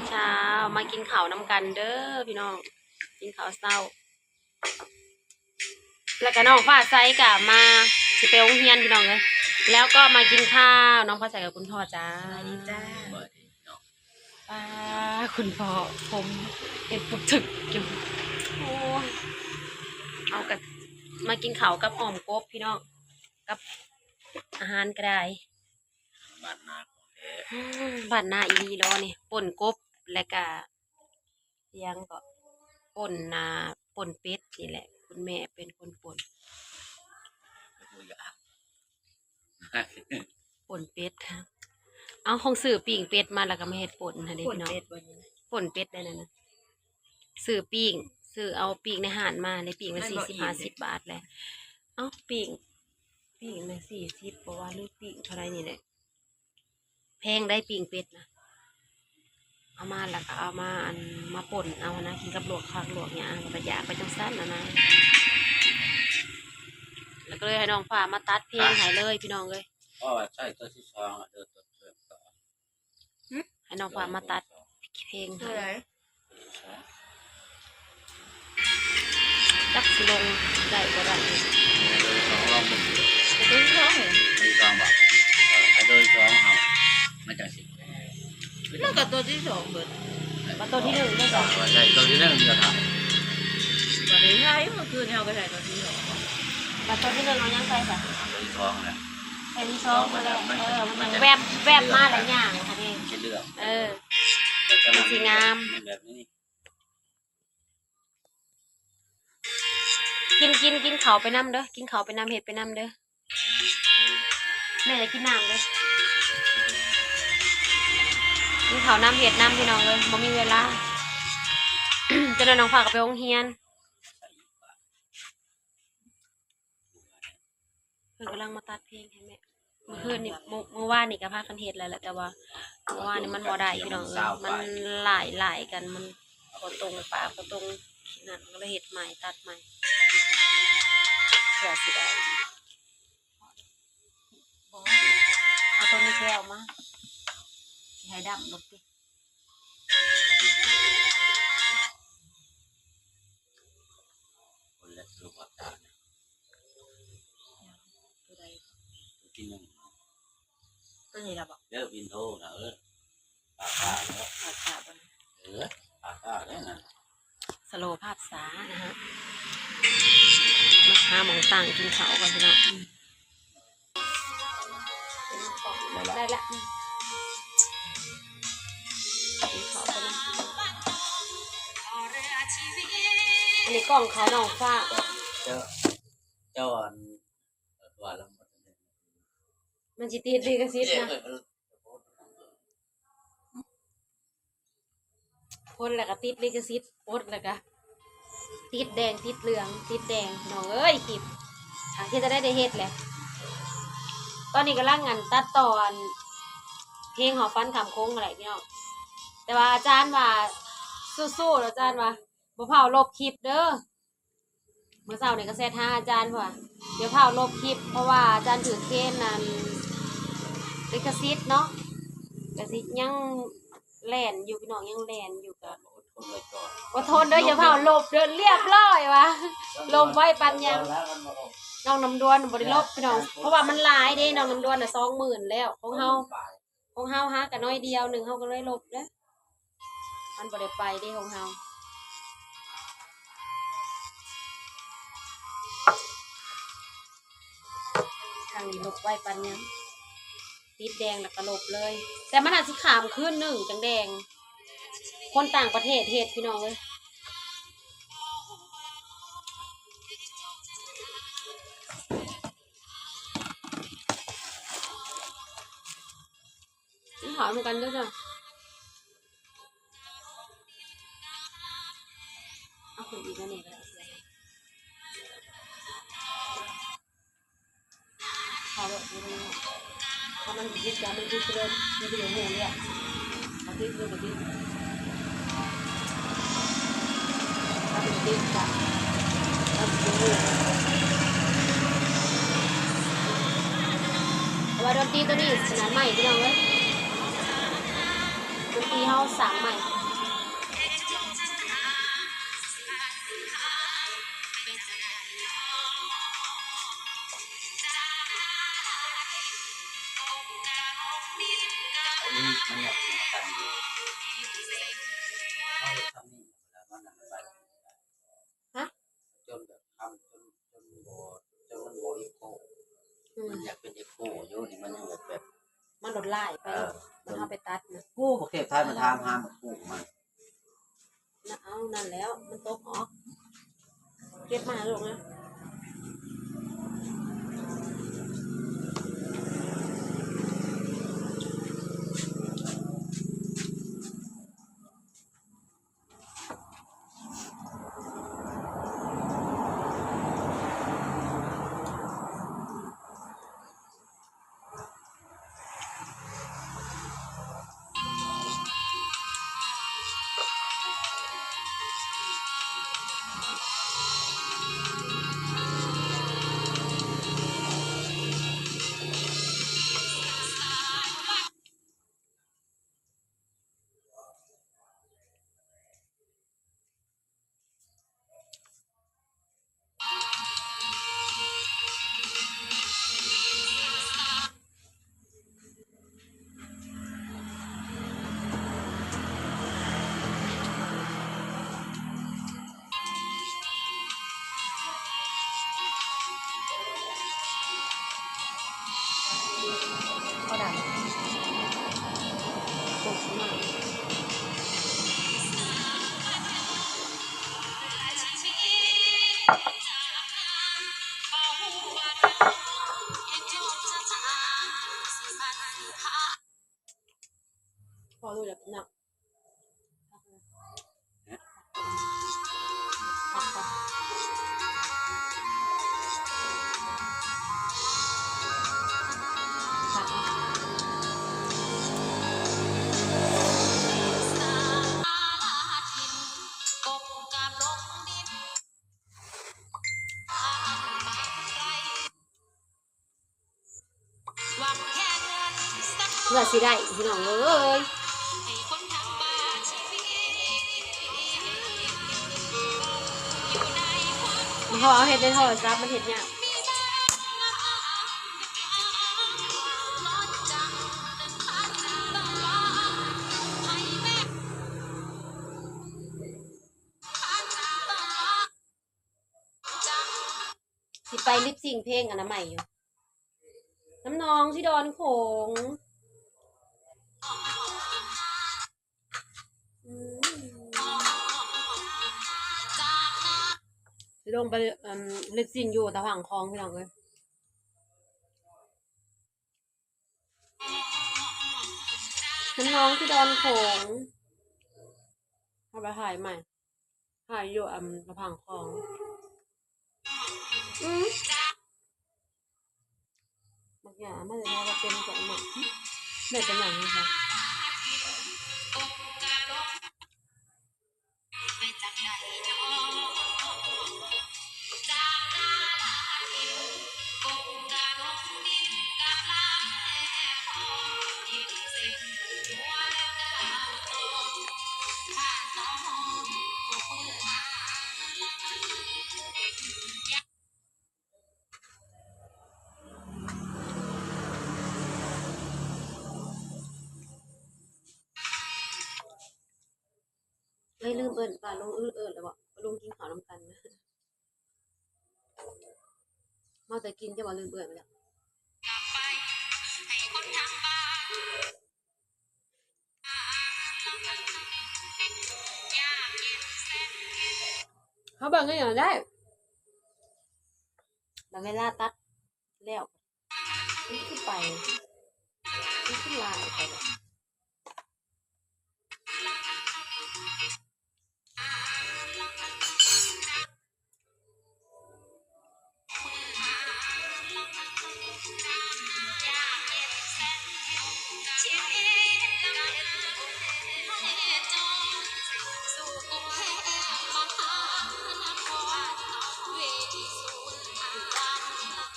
ເຊົ້າ ມາກິນເຂົ້ານຳກັນເດີພີ່ນ້ອງ ກິນເຂົ້າເຊົ້າ ແລ້ວກະນ້ອງຟ້າໃສກະມາ ຊິໄປໂຮງຮຽນພີ່ນ້ອງເອີຍ ແລ້ວກໍມາກິນຂ້າວ ນ້ອງຟ້າໃສກັບຄຸນພໍ່ຈ້າ ສະບາຍດີຈ້າ ປ້າ ຄຸນພໍ່ຜົມເຮັດປຸກຖືກຢູ່ ໂອ້ຍ ເອົາກະ ມາກິນເຂົ້າກັບອ້ອມກົບພີ່ນ້ອງ ກັບອາຫານກະໄດ້ ບ້ານນາຂອງແທ້ ອືມ ບ້ານນາອີ່ຫຼີເນາະນີ້ ປົ່ນກົບ ແລ້ວກະ ອີຫຍັງເກາະ ປົ່ນ ອ່າ ປົ່ນເປັດນີ້ແຫຼະ ຄຸນແມ່ເປັນຄົນປົ່ນ ປົ່ນເປັດ ເອົາ ຂອງຊື້ປີ້ງເປັດມາ ແລ້ວກໍມາເຮັດປົ່ນຫັ້ນເດ້ ປົ່ນເປັດ ພີ່ນ້ອງ ບໍ່ນີ້ ປົ່ນເປັດໄດ້ນັ້ນນະ ຊື້ປີ້ງ ຊື້ເອົາປີ້ງໃນຮ້ານມາ ໄດ້ປີ້ງລະສີ່ສິບ ຫ້າສິບບາດແຫຼະ ເອົ້າ ປີ້ງ ປີ້ງນະສີ່ສິບບໍ່ວ່າ ຫຼືປີ້ງເທົ່າໃດນີ້ແຫຼະ ແພງໄດ໋ປີ້ງເປັດນະ ເອົາມາແລ້ວກໍເອົາມາ ອັນ ມາປົ່ນເອົານະ ກິນກັບລວກຜັກລວກຫຍັງ ກໍຢາກໄປຈັ່ງຊັ້ນນະນາ ແລ້ວກໍເລີຍໃຫ້ນ້ອງຟ້າມາຕັດເພງໃຫ້ເລີຍພີ່ນ້ອງເອີຍ ເພາະວ່າໃຊ້ຕົວທີ່ສອງ ເດີ ຕົວທີ່ສອງ ໃຫ້ນ້ອງຟ້າມາຕັດເພງໃຫ້ ຈັກຊິລົງໄດ້ບໍ່ໄດ້ ເດີ ສອງລອງເບິ່ງ ເດີ ສອງ ເດີ ສອງບໍ່ ເອີ ເດີ ສອງເອົາ ມັນຈັ່ງຊິ ມັນກໍຕົວທີ່ສອງເບິດ ບັດຕົວທີ່ໜຶ່ງໄດ້ສອງ ໃຊ້ຕົວທີ່ໜຶ່ງກໍໄດ້ ຕົວທີ່ໃຊ້ ມື້ຄືນນີ້ເຮົາກໍໃຊ້ຕົວທີ່ສອງ ບັດຕົວທີ່ໜຶ່ງເອົາຫຍັງໃສ່ຊະ ຕົວທີ່ສອງແຫຼະ ໃສ່ຕົວທີ່ສອງ ມັນແບບ ເອີ ມັນແບບ ແບບມາແລ້ວຍ່າງຫັ້ນເອງ ຊິເຫຼືອງ ເອີ ມັນຊິງາມ ແບບນີ້ ກິນ ກິນ ກິນເຂົ້າໄປນຳເດີ ກິນເຂົ້າໄປນຳ ເຮັດໄປນຳເດີ ແມ່ຢາກກິນນ້ຳເດີ ກິນເຂົ້ານຳ ເຮັດນຳ ພີ່ນ້ອງເອີຍ ບໍ່ມີເວລາ ຈະໄດ້ນ້ອງພາກັນໄປໂຮງຮຽນ ເພິ່ນກຳລັງມາຕັດເພງໃຫ້ແມ່ ມື້ຄືນນີ້ ມື້ ມື້ວານນີ້ກໍພາກັນເຮັດແລ້ວແຫຼະ ແຕ່ວ່າມື້ວານນີ້ມັນບໍ່ໄດ້ພີ່ນ້ອງເອີຍ ມັນຫຼາຍໆກັນ ມັນບໍ່ຕົງປາກ ບໍ່ຕົງນັ້ນ ກໍເລີຍເຮັດໃໝ່ ຕັດໃໝ່ ເພື່ອຊິໄດ້ ບໍ່ ເອົາຕົວນີ້ແກ້ວມາ ຊິໃຫ້ດຳລົງຕິ ຄົນລະສະຫຼຸບອອກຕານະ ຕົວໃດ ຕົວທີໜຶ່ງ ຕົວນີ້ລະບໍ ເດີ ວິນໂທນະ ເອີ ປາກາເດີ ປາກາບໍ່ນະ ເອີ ປາກາເດີນະ ສະໂລພາບຊ້ານະຮະ ມາຫາໝ່ອງຕັ້ງກິນເຂົ້າກ່ອນພີ່ນ້ອງ. ໄດ້ລະ ໄດ້ລະ ອືມ ກິນເຂົ້າກ່ອນນະ ອັນນີ້ກ້ອງເຂົານ້ອງຟ້າ ເຈົ້າ ເຈົ້າ ອັນ ວ່າລະ ມັນຊິຕິດລິຂະສິດນະ. ຄົນແລ້ວກໍຕິດລິຂະສິດ ກົດແລ້ວກໍຕິດແດງ ຕິດເຫຼືອງ ຕິດແດງ ພີ່ນ້ອງເອີຍ ຄລິບ ອ່າ ເຮັດຈັ່ງໃດໄດ້ເຮັດແຫຼະ. ຕອນນີ້ກຳລັງ ອັນ ຕັດຕໍ່ ອັນ ເພງຫອບຝັນຂ້າມຄົງຫັ້ນແຫຼະພີ່ນ້ອງ ແຕ່ວ່າອາຈານວ່າ ສູ້ໆ ອາຈານວ່າ ບໍ່ຟ້າວລົບຄລິບເດີ. ມື້ເຊົ້ານີ້ກໍແຊັດຫາອາຈານວ່າ ຢ່າຟ້າວລົບຄລິບ ເພາະວ່າອາຈານຖືກເຄນ ອັນ ລິຂະສິດເນາະ ກໍຊິຍັງແລ່ນຢູ່ ພີ່ນ້ອງ ຍັງແລ່ນຢູ່ ກໍ ອົດທົນເດີ ຢ່າຟ້າວລົບເດີ ລຽບຮ້ອຍວ່າ ລົບໄວປານຫຍັງ. ນ້ອງນ້ຳດວນບໍ່ໄດ້ລົບ ພີ່ນ້ອງ ເພາະວ່າມັນຫຼາຍເດ້ ນ້ອງນ້ຳດວນນະ ສອງໝື່ນແລ້ວ ຂອງເຮົາ ຂອງເຮົາຫາກະໜ້ອຍດຽວໜຶ່ງ ເຮົາກໍເລີຍລົບເດ້ ມັນບໍ່ໄດ້ໄປເດ້ຂອງເຮົາ. ທາງນີ້ລົບໄວປານຫຍັງ ຕິດແດງແລ້ວກໍລົບເລີຍ ແຕ່ມັນອາດຊິຂ້າມຄືນໜຶ່ງຈັ່ງແດງ ຄົນຕ່າງປະເທດເຮັດ ພີ່ນ້ອງເອີຍ. ກິນເຂົ້ານຳກັນເດີເຈົ້າ ເອົາຂຶ້ນອີກແນວນີ້ກໍໄດ້ ເຂົ້າແບບນີ້ ເພາະມັນຕິດກັນ ມັນຕິດເລີຍ ມັນຊິບໍ່ຮູ້ເລື່ອງ ເອົາຕິດເລີຍ ບໍ່ຕິດ. ແຕ່ວ່າດົນຕີຕົວນີ້ຂະໜາດໃໝ່ ພີ່ນ້ອງເອີຍ ດົນຕີເຮົາ ເຂົາສ້າງໃໝ່. ຮະ? ຈົນແບບທຳ ຈົນ ຈົນບໍ່ ຈົນມັນບໍ່ເອໂຄ ອືມ ມັນຢາກເປັນເອໂຄຢູ່ ນີ້ມັນຍັງແບບ ແບບ ມັນໂດດຫຼາຍໄປ ເອີ ມັນເອົາໄປຕັດນະ ກູບໍ່ເກັບທາຍ ມັນຖາມຫາໝາກກູມັນນະ ເອົາ ນັ້ນແລ້ວ ມັນຕົກອອກ ເກັບມາລູກນະ. ພໍຮູ້ແລ້ວເນາະ. ເພື່ອຊິໄດ້ພີ່ນ້ອງເອີຍ ເຮົາເອົາເຮັດໃນໂທລະສັບ ມັນເຮັດຍາກ. ຊິໄປລິບຊິງເພງອັນນະໃໝ່ຢູ່ ນ້ຳນອງທີ່ດອນໂຂງ ອືມ ຊິລົງໄປ ອັນ ລິບຊິງຢູ່ຕາຝັ່ງຄອງ ພີ່ນ້ອງເອີຍ. ນ້ຳນອງທີ່ດອນໂຂງ ເຮົາໄປຖ່າຍໃໝ່ ຖ່າຍຢູ່ ອັນ ຕາຝັ່ງຄອງ ອືມ ບັກຫຍ້າມາແລ້ວວ່າເປັນຈັງ ແມ່ເປັນຫຍັງນີ້ຄະ? ເອີຍ ລືມເອີ້ນປ້າລຸງ ເອີ້ນ ເອີ້ນແລ້ວບໍ່? ປ້າລຸງກິນເຂົ້ານຳກັນ ເມົາແຕ່ກິນ ຈະບໍ່ລືມເອື້ອຍໄປແລ້ວ. ເຮົາເບິ່ງອີ່ຫຍັງໄດ້ ແລ້ວເວລາຕັດແລ້ວ ມັນຄືໄປ ມັນຄືຫຼາຍໄປ.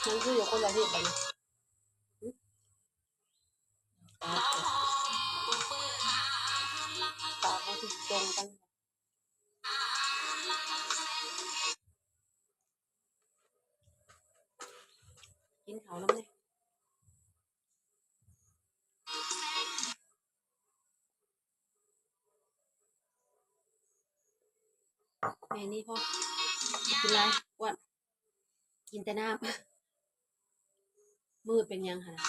ມັນຄືຢູ່ຄົນລະເວດບັດນີ້. ອືມ. ຕົງກັນ ກິນເຂົ້ານຳແດ່. ແມ່ນີ້ພໍ ກິນຫຼາຍ ອ້ວນ ກິນແຕ່ນ້ຳ. ມືເປັນຫຍັງຫັ້ນນະ?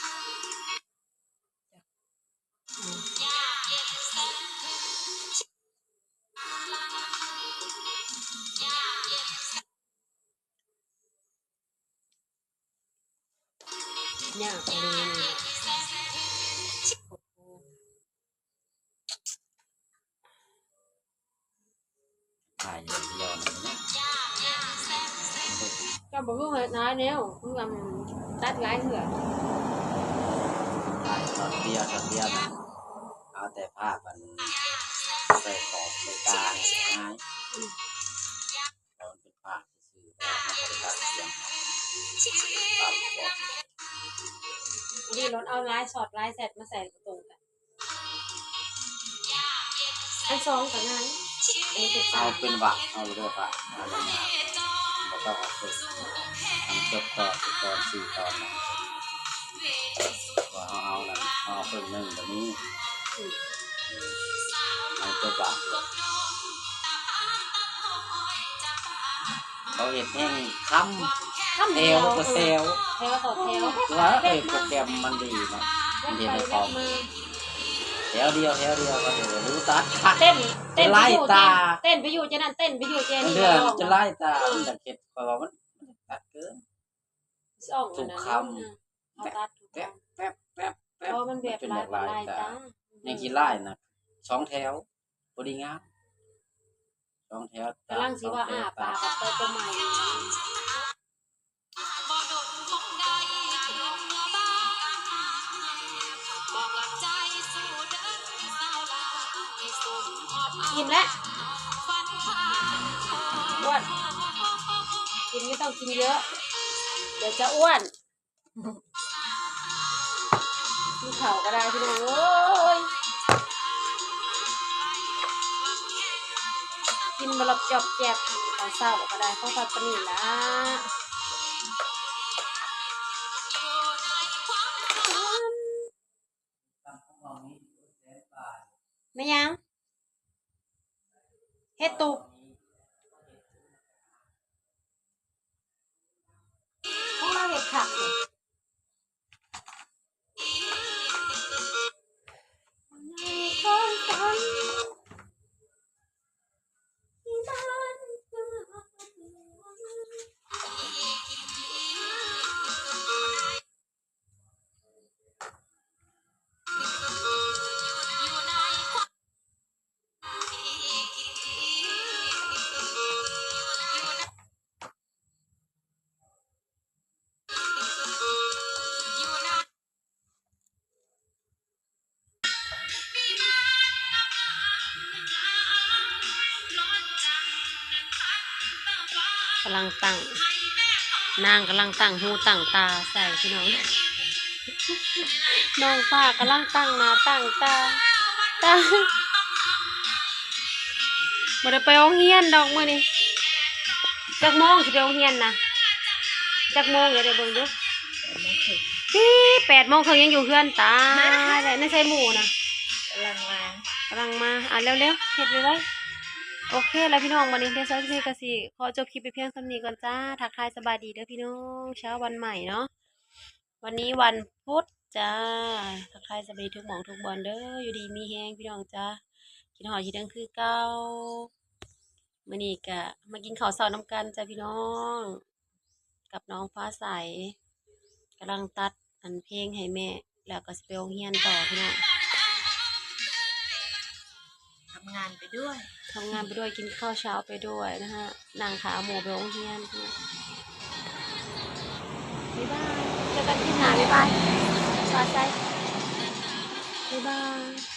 ຍາກອີ່ຫຼີນີ້. ຂາຍຢ່າງດຽວນັ້ນນະ ກໍບໍ່ຮູ້ເຮັດຫຼາຍແນວ ຄືວ່າມັນຕັດຫຼາຍເທື່ອ ຂາຍຕອນດຽວ ຕອນດຽວນັ້ນ ເອົາແຕ່ພາບອັນໃສ່ຂອບໃນກາງງ່າຍ ອືມ ເອົາມັນເປັນພາບ ນີ້ລົດເອົາລາຍຊອດລາຍແຊັດມາໃສ່ກໍຕົງກັນ ອັນສອງກໍງ່າຍ ເອົາເປັນຫວັກເອົາເລີຍວ່າ ບໍ່ຕ້ອງເອົາເຄິ່ງ ອັນຈົບຕໍ່ຄືຕອນສີ່ຕອນນັ້ນ ວ່າເຮົາເອົານັ້ນ ເຮົາເອົາເຄິ່ງໜຶ່ງກໍມີ ອືມ ເຮົາຈະບາກ ເຂົາເຮັດແຮງຄຳ ຄຳດຽວ ແຖວຕໍ່ແຖວ ແຖວຕໍ່ແຖວ ວ່າ ເອີ ໂປຣແກຣມມັນດີເນາະ ມັນເຮັດໃຫ້ເຂົາ ແຖວດຽວ ແຖວດຽວ ເຂົາເຮັດໃຫ້ຮູ້ຕາ ເຕັ້ນ ເຕັ້ນໄປຢູ່ ເຕັ້ນໄປຢູ່ເຈນັ້ນ ເຕັ້ນໄປຢູ່ເຈນີ້ ເດືອນຈະຫຼາຍຕາ ເອີ ມັນຢາກເຮັດ ເພາະວ່າມັນ ມັນຕັດເກີນ ຊິອອກ ທຸກຄຳ ເອີ ເຮົາຕັດທຸກຄຳ ແປັບ ແປັບ ແປັບ ເພາະມັນແບບຫຼາຍ ມັນເປັນແບບຫຼາຍຕາ ຫຼາຍຕາ ຍັງຊິຫຼາຍນະ ສອງແຖວ ພໍດີງາມ ສອງແຖວ ກຳລັງຊິວ່າ ສອງແຖວ ອ້າປາກອອກໄປກໍໃໝ່ ອີ່ມແລ້ວ ອ້ວນ ກິນ ໄມ່ຕ້ອງກິນເຍອະ ດຽວຈະອ້ວນ. ກິນເຂົ້າກໍໄດ້ພີ່ນ້ອງເອີຍ ກິນບໍ່ລອບຈອບແຈບ ເຂົ້າເຊົ້າກໍໄດ້ ພໍພັກປານນີ້ລະ ແມ່ນຫຍັງ? ເຮັດຕຸກ ຂອງລາວເຮັດຄັກເດ. ກຳລັງຕັ້ງ ນາງກຳລັງຕັ້ງຫູຕັ້ງຕາໃສ່ພີ່ນ້ອງ ນ້ອງຟ້າກຳລັງຕັ້ງໜ້າຕັ້ງຕາ ຕາ ບໍ່ໄດ້ໄປໂຮງຮຽນດອກມື້ນີ້. ຈັກໂມງຊິໄປໂຮງຮຽນນະ? ຈັກໂມງ? ດຽວ ດຽວເບິ່ງດູ. ແປດໂມງເຄິ່ງ ຕີ ແປດໂມງເຄິ່ງຍັງຢູ່ເຮືອນ ຕາຍແລ້ວ. ໃນໃສໝູ່ນະ? ກຳລັງມາ ກຳລັງມາ. ອ່າ ເລັວໆ ເຮັດໄວໆ. ໂອເຄລະພີ່ນ້ອງ ບັດນີ້ດຽວສາວຊິເພກະຊິຂໍຈົບຄລິບໄປພຽງສ່ຳນີ້ກ່ອນຈ້າ. ທັກທາຍສະບາຍດີເດີພີ່ນ້ອງ ເຊົ້າວັນໃໝ່ເນາະ. ວັນນີ້ວັນພຸດຈ້າ. ທັກທາຍສະບາຍດີທຸກໝ່ອງທຸກບ່ອນເດີ. ຢູ່ດີມີແຮງພີ່ນ້ອງຈ້າ. ຄິດຮອດຄິດເຖິງຄືເກົ່າ. ມື້ນີ້ກະມາກິນເຂົ້າເຊົ້ານຳກັນຈ້າພີ່ນ້ອງ ກັບນ້ອງຟ້າໃສ. ກຳລັງຕັດອັນເພງໃຫ້ແມ່ ແລ້ວກໍຊິໄປໂຮງຮຽນຕໍ່ພີ່ນ້ອງ. ທຳງານໄປດ້ວຍ ທຳງານໄປດ້ວຍ ກິນເຂົ້າເຊົ້າໄປດ້ວຍນະຮະ ນັ່ງຖ້າໝູ່ໄປໂຮງຮຽນ. ບາຍບາຍ ເຈີກັນຄລິບໜ້າ ບາຍບາຍ ບາຍບາຍ.